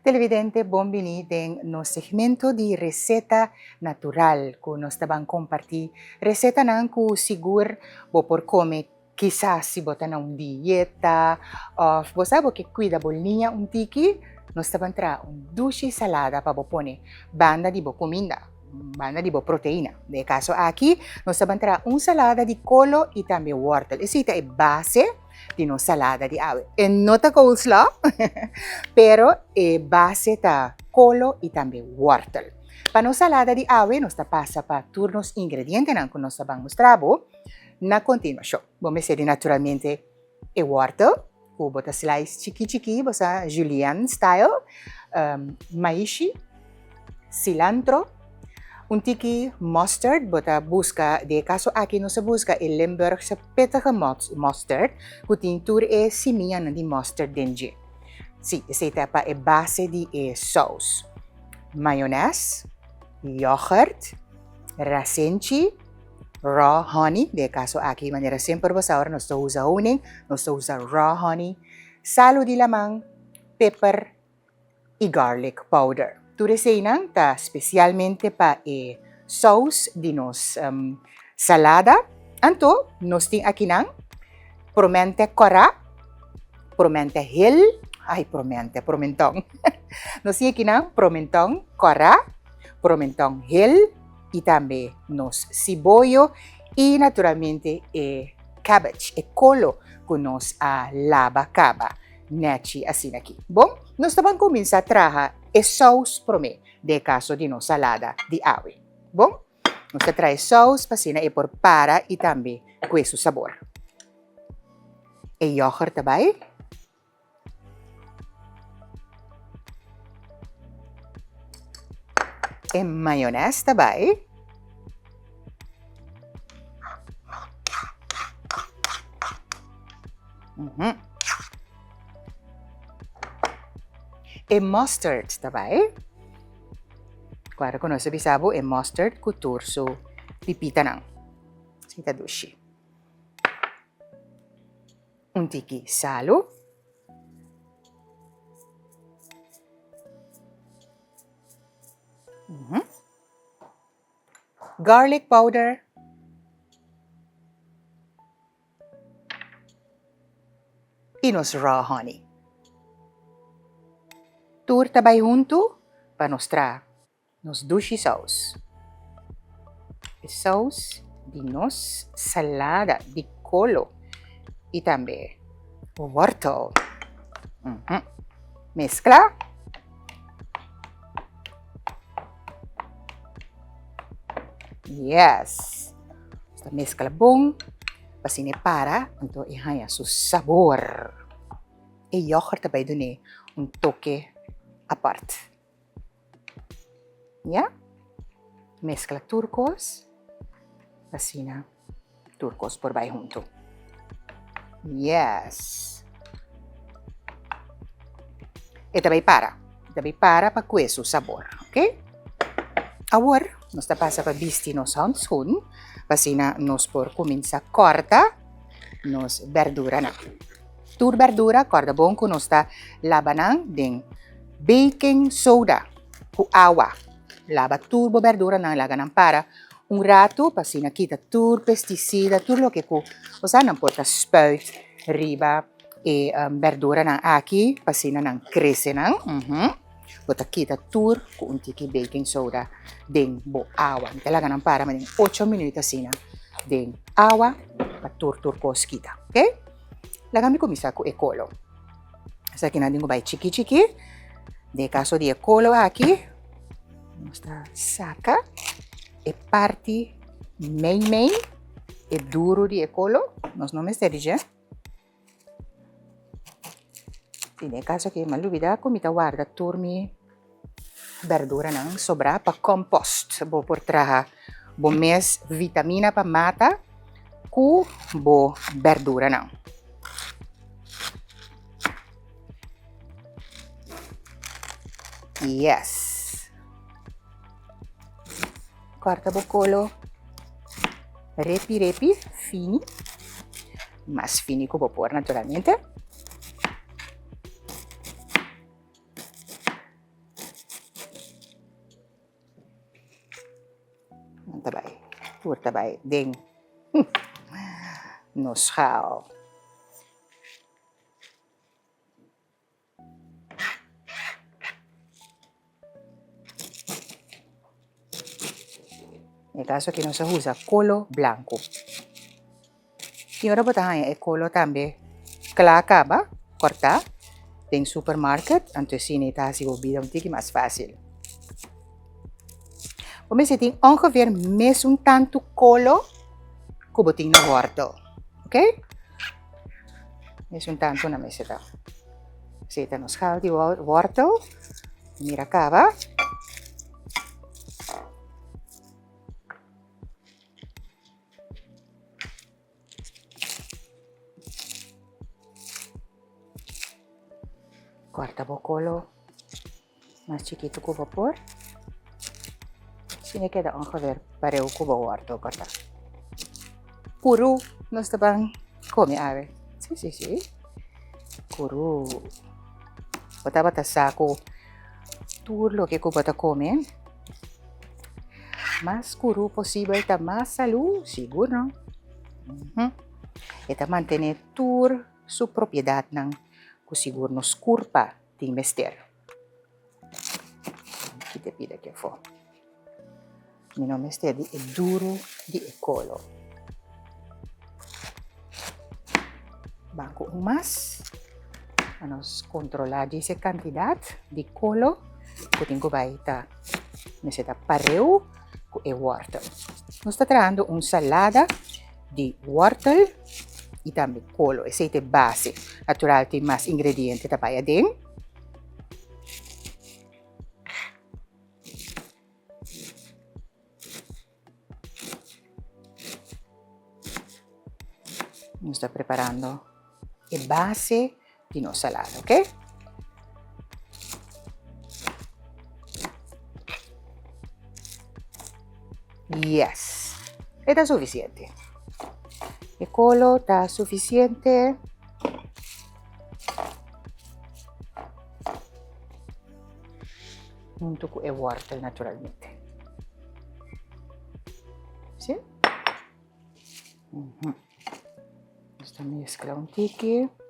Televidente bon bini den nos segmento di receta natural cu nos ta ban comparti recetanan cu sigur bo por come kisas si bo ta na un dieta of bo sa bo ke cuida bo liña un tiki nos ta ban traha un dushi salada pa bo pone banda di bo cuminda banda di bo proteina. Den e caso aki nos ta ban traha un salada di colo y tambe wortel esey ta e base. di nos salada di awe. E no ta coleslaw, pero e base ta kolo i tambe wortel. Pa nos salada di awe nos ta pasa pa tur nos ingredientenan ku nos ta ban mustra bo na kontinuashon. Bo mester di naturalmente e wortel ku bo ta slice chiki chiki, bo sa julienne style, maishi, Cilantro, un tiki mustard, bo ta buska, den e kaso aki nos a buska e Limburgse pittige mustard ku tin tur e simianan di mustard den dje. Si, esei ta pa e base di e sous. Mayones, yoghurt, rasenchi, raw honey, den e kaso aki manera semper bo sa ora nos ta usa honing, nos ta usa raw honey, salu di laman, peper, i garlic powder. Tur eseinan ta spesialmente pa e sous di nos salada. Anto nos tin akinan promente kòrá, promente hel, ai promente, promenton. Nos tin akinan promenton kòrá, promenton hel i tambe nos siboyo i naturalmente e cabbage, e kolo ku nos a laba kaba. Nechi asina aki. Bon, nos ta ban kuminsá traha e sous promé, den e kaso di nos salada di awe. Bon, nos ta traha e sous pa asina e por para i tambe kue su sabor. E yoghurt ta bai. E mayones ta bai. E mustard ta bai. Kuadra ku nos a bisa bo e mustard ku tur su pipitanan. Esei ta dushi. Un tiki salu. Garlic powder. I nos raw honey. Tur ta bai huntu pa nos traha nos dushi saus. E saus di nos salada di kolo i tambe wortel. Meskla. Yes. Nos ta meskla bon pa asina e para, anto e haña su sabor. E yoghurt ta bai dun'é un toke apart. Ya. Meskla tur kos pa asina tur kos por bai huntu. Yes. E ta bai para. E ta bai para pa kue su sabor, ok? Awor nos ta pasa pa bisti nos handschoen pa asina nos por kuminsá kòrta nos bèrduranan. Tur bèrdura kòrda bon ku nos ta laba nan den baking soda ku awa. Laba tur bo bèrduranan laga nan para un ratu pa asina kita tur pesticida, tur loke ku osea nan por ta spuit riba e bèrduranan aki pa asina nan krese nan. Bo ta kita tur ku un tiki baking soda den bo awa. Mi ta laga nan para den ocho minuut asina den awa pa tur tur kos kita, ok. Laga mi kuminsá ku e kolo. Esaki nan tin ku bai chiki chiki. Den e kaso di e kolo aki nos ta saka e parti mei mei, e duru di e kolo. Nos no mester di dje. I den e kaso aki mi a lubida ku mi ta warda tur mi berduranan sobrá pa compost. Bo por traha bo mes vitamina pa mata ku bo berduranan. Yes. Kòrta bo kolo repi repi fini. Mas fini ku bo por naturalmente. Tur ta bai den nos schaal. Den e kaso aki nos a usa kolo blanku. Tin ora bo ta haña e kolo tambe kla kaba, kòrtá den supermarket, anto asina e ta hasi bo bida un tiki mas fásil. Bo mester tin ongeveer mesun tantu kolo ku bo tin na wòrtel, oké? Mesun tantu nan mester ta. Esei ta nos schaal di wòrtel. Mira kaba. Kòrta bo kolo mas chikitu ku bo por. Asina e keda ongeveer pareu ku bo wòrtel kòrtá. Kuru nos ta ban kome awe. Si, si, si. Kuru. Bo tabata sa ku tur loke ku bo ta kome. Mas kuru posibel ta mas salú, sigur no. E ta mantené tur su propiedatnan ku sigur nos kurpa tin mester. Kita e pida aki afó. Mi no mester di e duru di e kolo. Ban ku un mas. Pa nos kontrolá djis e kantidat di kolo ku tin ku bai ta mester ta pareu ku e wòrtel. Nos ta trahando un salada di wòrtel i tambe kolo. Esei ta e base. Natural tin mas ingrediente ta bai aden. Nos ta preparando e base di nos salada, ok? Yes, e ta suficiente. E colo ta suficiente. Hunto cu e wortel naturalmente. Si? Nos ta mezcla un tiki.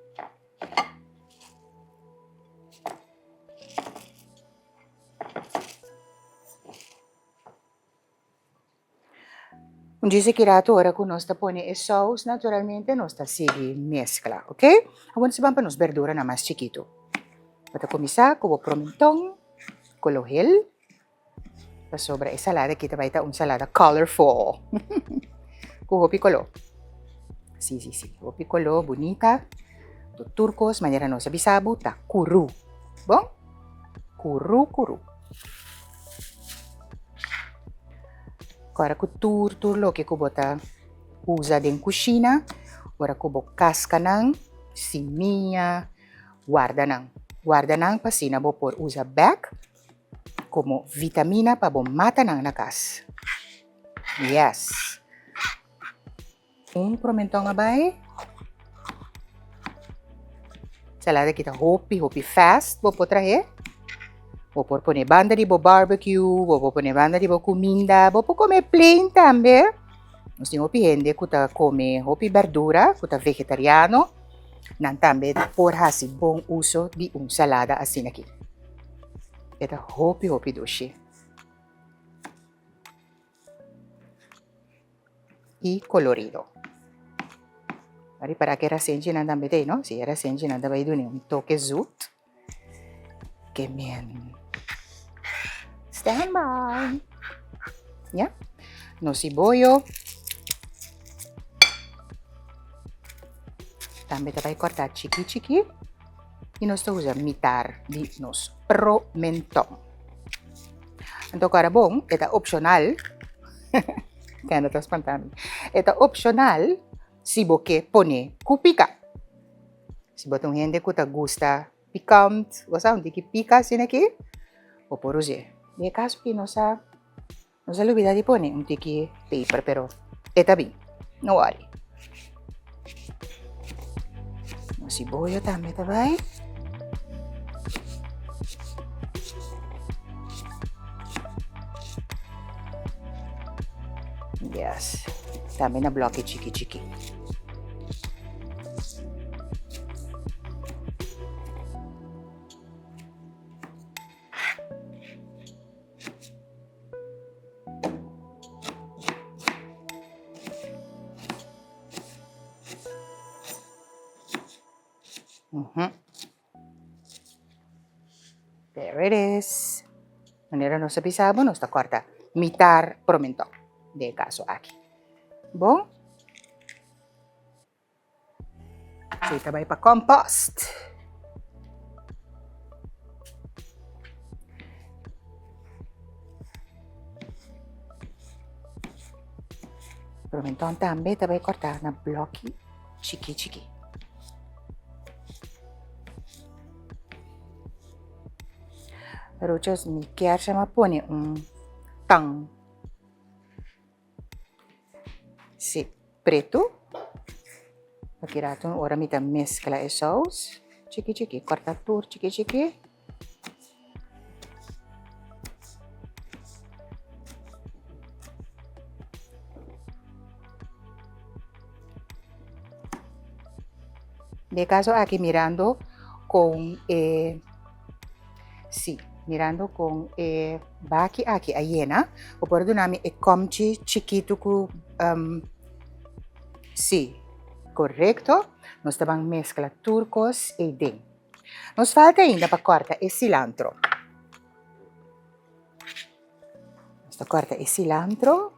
Un djis aki rato ora ku nos ta pone e sous naturalmente nos ta sigui meskla, ok? Awor nos ta ban pa nos berduranan mas chikitu. Bo ta kuminsá ku bo promenton kolo hel, pasobra e salada aki ta bai ta un salada colorful, ku hopi koló. Si, si, si, hopi koló bunita, tur kos manera nos a bisa bo ta kuru, bon? Kuru, kuru. Ora ku tur tur loke ku bo ta usa den kushina, ora ku bo kaska nan, simia, warda nan. Warda nan pa asina bo por usa bek komo vitamina pa bo mata nan na kas. Yes! Un promenton a bai. Salada aki ta hopi hopi fast bo por trahe. Bo por pone banda di bo barbecue, bo por pone banda di bo kuminda, bo por kome plain tambe. Nos tin hopi hende ku ta kome hopi berdura, ku ta vegetariano, nan tambe por hasi bon uso di un salada asina aki. E ta hopi hopi dushi. Y colorido. A ripara cu e rasenchinan tambe ta ey, no? Si, e rasenchinan ta bay duna un toke zoet. Ke men. Stand by. Ya. Nos siboyo. Tambe ta bay corta chiki chiki. Y nos ta usa mitar di nos promenton. Anto ku bon, e ta opshonal. Kende ta spantá mi. E ta opshonal si bo ke pone ku pika. Si bo ta un hende ku ta gusta pikant, bo sa un tiki pika asina aki, bo por us'é. Den e kaso aki nos a nos a lubidá di pone un tiki peper, pero e ta bin, no wòri. Nos siboyo tambe ta bai. Yes. Tambe na bloki chiki chiki. Mhm. There it is. Manera nos a bisa bo, nos ta corta mitar promentón den e caso aki. Bon. Esei ta bai pa compost. Promentón tambe ta bai corta na bloki chiki chiki. Rochas, mi kier sa pone un tan. Sí, pretu. Aki rato ora mi ta mezcla e saus. Chiki chiki, corta tur chiki chiki. Den e caso aki mirando con e si mirando con e baki aki a yena bo por duna mi e komchi chikitu ku si korekto nos ta ban meskla tur kos eiden. Nos falta ainda pa kòrta e silantro. Nos ta kòrta e silantro.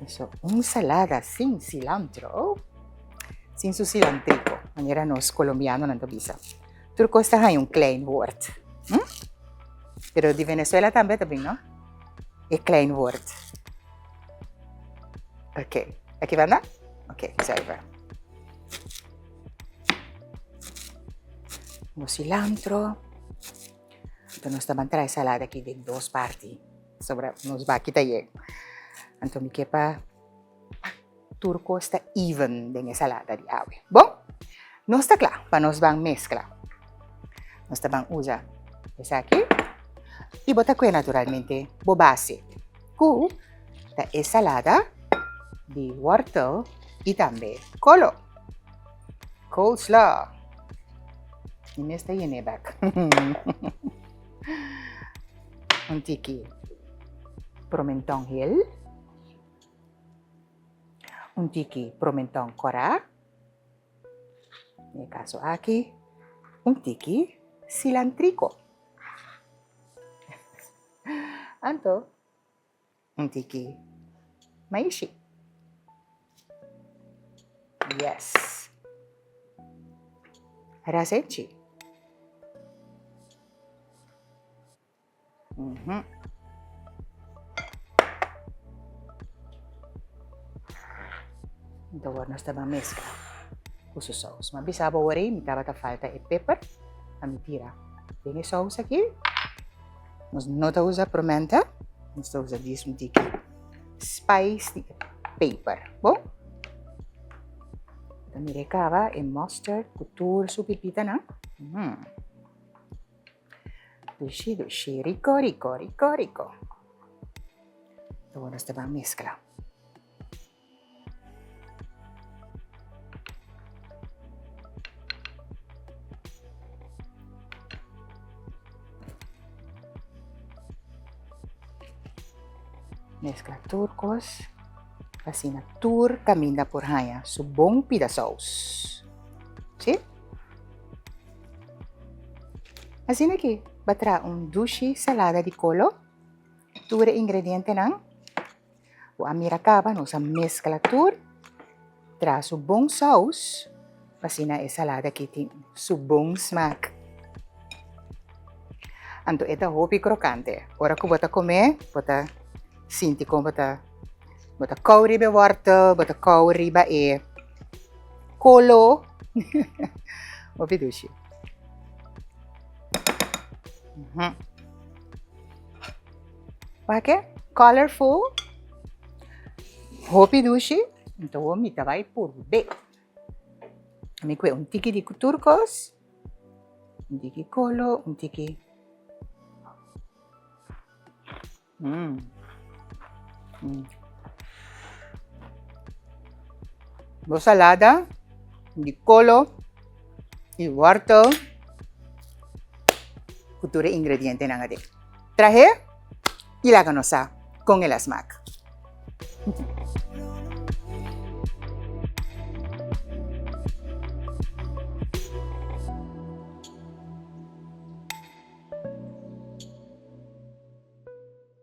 Eso, un salada sin cilantro, sin su cilantrico, manera nos colombianonan ta bisa. Tur cos ta haña un klein woord. Hm? Pero di Venezuela tambe ta bin, no? E klein woord. Ok, aki banda? Ok, zuiver. Nos cilantro. Entonces nos ta ban trae salada aki den dos parti. Sobra nos baki ta yen. Anto mi ke pa tur kos ta even den e salada di awe. Bon, nos ta kla pa nos ban meskla. Nos ta ban usa esaki i bo ta kue naturalmente bo base ku ta e salada di wortel i tambe kolo. Coleslaw. Mi mes ta yene bek. Un tiki promenton hel, un tiki promenton kòrá, den e kaso aki un tiki silantriko. Anto Un tiki maishi. Yes. Rasenchi. Mhm. Anto awor nos ta ban mezcla cu su saus. Mi a bisa bo awor ei mi tabata falta e peper pa mi tira den e saus aki. Nos no ta usa promenta, nos ta usa djis un tiki spice di peper. Bon? Ta mira e kaba e mustard ku tur su pipitanan. Mm. Dushi, dushi, riko, riko, riko, riko. Awor nos ta ban meskla. Mezcla tur cos asina tur caminda por haña su bon pida saus. Si? Asina ki ba traha un dushi salada di kolo. Tur e ingredientenan. Bo a mira caba nos a mezcla tur traha su bon saus pa asina e salada aki tin su bon smaak. Anto e ta hopi crocante. Ora cu bo ta come bo ta sinti con bo ta bo ta kou riba e wortel, bo ta kou riba e kolo. Hopi dushi. Wak e colorful, hopi dushi, anto awor mi ta bai purbe. Mi kue un tiki di tur kos, un tiki kolo, un tiki mm. Mm. Bo salada di kolo i wòrtel ku tur e ingredientenan aden. Trah'é i laga nos sa kon el a smak.